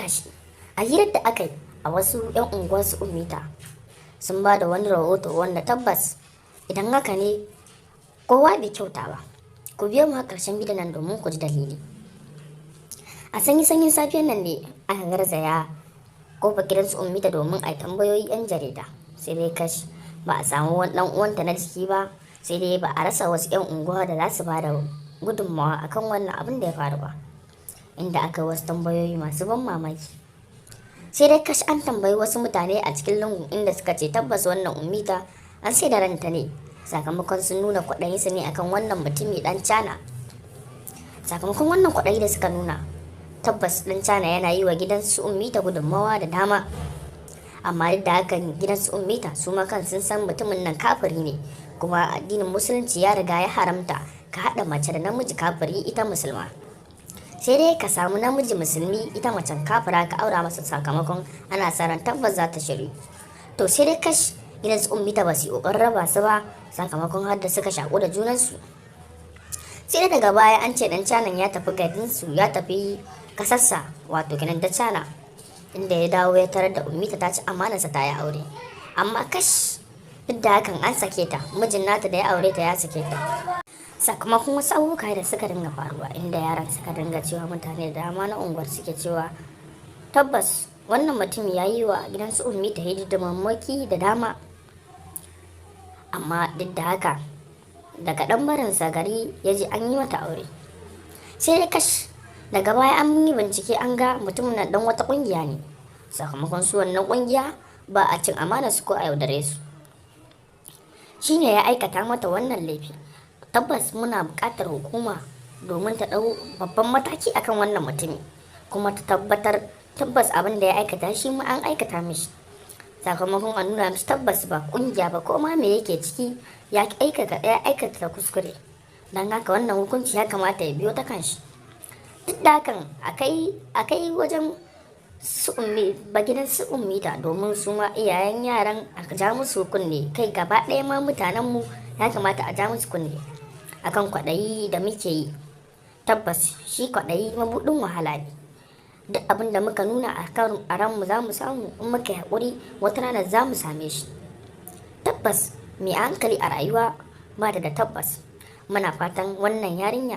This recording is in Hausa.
tashi. A hirar da aka yi a wasu 'yan unguwar su Ummita sun ba da wani rahoto wanda tabbas idan haka ne, kowa bai kyauta ba. Ku biyo mu har ƙarshen bidiyon nan domin ku ji dalili. A sanyi sanyin safiyar nan ne aka garzaya kofar gidan su Ummita domin a yi tambayoyi 'yan jarida. Sai dai kash, ba a samu wani dan uwanta na jiki ba. Sai dai ba a rasa wasu 'yan unguwa da za su ba da gudunmawa akan wannan abin da ya faru ba, inda aka yi wasu tambayoyi masu ban mamaki. Sai dai kash, an tambayi wasu mutane a cikin lungun, inda suka ce tabbas wannan Ummita an sai da ranta ne, sakamakon sun nuna kwaɗayinsu ne akan wannan mutumi dan Cana. Sakamakon wannan kwaɗayi da suka nuna, tabbas dan Cana yana yi wa gidan su Ummita gudunmawa da dama. Amma duk da hakan, gidan su Ummita su ma kan sun san mutumin nan kafiri ne, kuma addinin Musulunci ya riga ya haramta ka haɗa mace da namiji kafiri, ita musulma. Sai dai ka samu namiji musulmi, ita macen kafira, ka aura masa, sakamakon ana sa ran tabbas za ta shiryu. To sai dai kash, gidan su Ummita ba su yi ƙoƙarin raba su ba, sakamakon har da suka shaƙu da junansu. Sai dai daga baya an ce dan Canan ya tafi garinsu, ya tafi kasarsa, wato kenan ta Cana, inda ya dawo ya tarar da Ummita ta ci amanarsa, ta yi aure. Amma kash, duk da hakan an sake ta. Mijin nata da ya aure ta ya sake ta, sakamakon wasu abubuwa da suka dinga faruwa, inda yaran suka dinga cewa, mutane da dama na unguwar suke cewa tabbas wannan mutum ya yi wa gidan su Ummita hidimammoki da dama. Amma duk da haka, daga ɗan barinsa gari ya ji an yi mata aure. Sai dai kash, daga baya an yi bincike, an ga mutumin nan dan wata kungiya ne, sakamakon su wannan kungiya ba a cin amana su ko a yaudare su. Shine ya aikata mata wannan laifi. Tabbas muna buƙatar hukuma domin ta ɗau babban mataki akan wannan mutumi, kuma ta tabbatar tabbas abin da ya aikata shi ma an aikata mishi, sakamakon a nuna mishi tabbas ba kungiya ba, ko ma me yake ciki, ya aikata ya aikata kuskure. Don haka wannan hukunci ya kamata ya biyo ta kanshi. Duk da hakan, akai wajen su Ummi ba, gidan su Ummita, domin su ma iyayen yaran a ja musu kunne. Kai, gaba ɗaya ma mutanen mu ya kamata a ja musu kunne akan kwaɗayi da muke yi. Tabbas shi kwaɗayi mabuɗin wahala ne. Duk abin da muka nuna a kan a ranmu za mu samu, in muka yi haƙuri, wata rana za mu same shi. Tabbas mai hankali a rayuwa ba da tabbas. Muna fatan wannan yarinya